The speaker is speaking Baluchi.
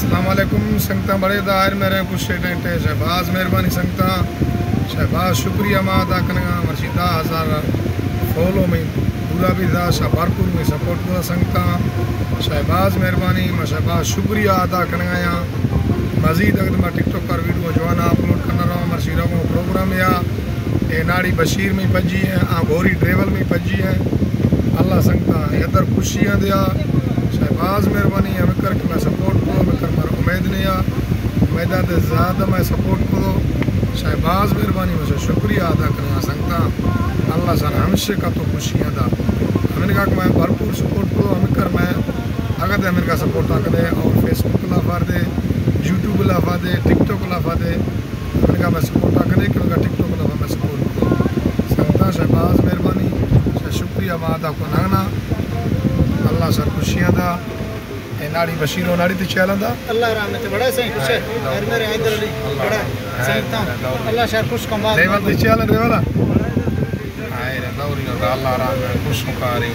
السلام علیکم سنگتاں، بڑے دا آئر میرے کچھ سیٹنٹ ہے، شہباز مہربانی سنگتاں، شہباز شکریہ ما ادا کنگا، مرشی دہ ہزار فالو میں پورا بھی دا، شاہ بھرپور میں سپورٹ کو سنگتاں، شہباز مہربانی، ما شہباز شکریہ ادا کنگا یا مزید اگر ما ٹک ٹاک پر ویڈیو جوانا اپلوڈ کرنا رہا، مرشی رہا پروگرام یا اے ناڑی بشیر میں پجی ہیں، آ گھوری ٹریول میں پجی ہیں۔ اللہ سنگتاں اے در خوشیاں دیا۔ شہباز مہربانی ہمیں کر کہ میں سپورٹ کو، ہمیں کر مر امید نہیں آ۔ امیدہ تے زیادہ میں سپورٹ کو۔ شہباز مہربانی میں شکریہ ادا کرنا سنگتاں۔ اللہ سر ہمشہ کا تو خوشیاں دا۔ ہمیں کہا کہ میں بھرپور سپورٹ کو، ہمیں کر میں اگر تے ہمیں کا سپورٹ آ کرے اور فیس بک لافا دے، یوٹیوب لافا دے، ٹک ٹاک لافا دے۔ ہمیں کا میں سپورٹ آ کرے کہ میں ٹک ٹاک لافا میں سپورٹ کو۔ سنگتاں شہباز مہربانی، شہ شکریہ ما ادا کو نانا۔ اللہ سر خوشیاں دا۔ اے ناڑی بشیر و ناڑی تے چیلن دا۔ اللہ رحمت بڑا سائیں خوش ہے۔ ہر میرے حیدر علی بڑا سنگتاں۔ اللہ شر خوش کمال۔ ریول تے چیلن ریولا۔ ہائے رے دوری دا اللہ رحمت خوش کاری۔